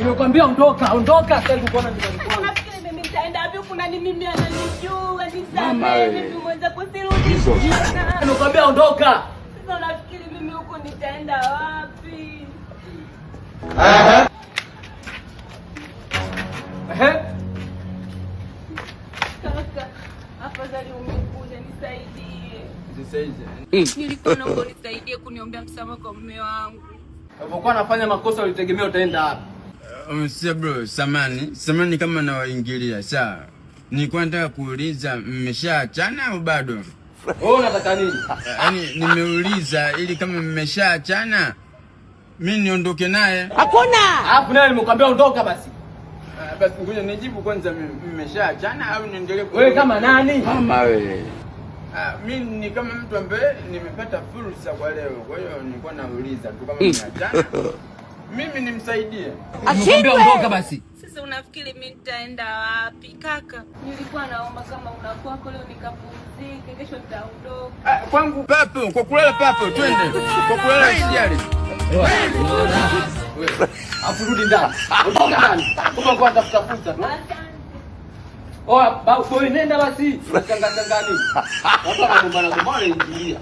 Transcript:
Nimekwambia ondoka, ondoka sasa hivi kuona nyumbani kwangu. Unafikiri mimi nitaenda wapi? Kuna ni mimi ananijua, Mama nisamehe we. Mimi mwenza kusirudi tena. Nimekwambia ondoka. Sasa unafikiri mimi huku nitaenda wapi? Ehe. Kaka, afadhali umekuja, nisaidie. Nisaidie. Nilikuwa naomba unisaidie kuniombea msamaha kwa mume wangu. Ulipokuwa nafanya makosa ulitegemea utaenda wapi? Sio bro, samani samani kama nawaingilia. Sawa, nilikuwa nataka kuuliza mmeshaachana au bado? Wewe unataka nini? Yaani nimeuliza ili kama mmeshaachana mi niondoke naye. Alafu naye nimekwambia ondoka basi. Ah, basi ngoja nijibu kwanza, mmeshaachana au niendelee? Wewe kama nani? Mama wewe. Ah, mi ni kama mtu ambaye nimepata fursa kwa leo, kwa hiyo nilikuwa nauliza tu kama mmeachana, mimi nimsaidie. Nimekwambia ondoka basi. Sasa unafikiri mimi nitaenda wapi kaka? Nilikuwa naomba kama una kwako leo nikapumzike, kesho nitaondoka. Ah, kwangu papo, kwa kulala papo, twende kwa kulala, usijali. Wewe. Alafu rudi ndani. Ondoka ndani. Kumbe kwa tafuta fursa tu. Asante. Oya, boy nenda basi. Unachanga changa nini? Watu wanagombana gombana ingilia.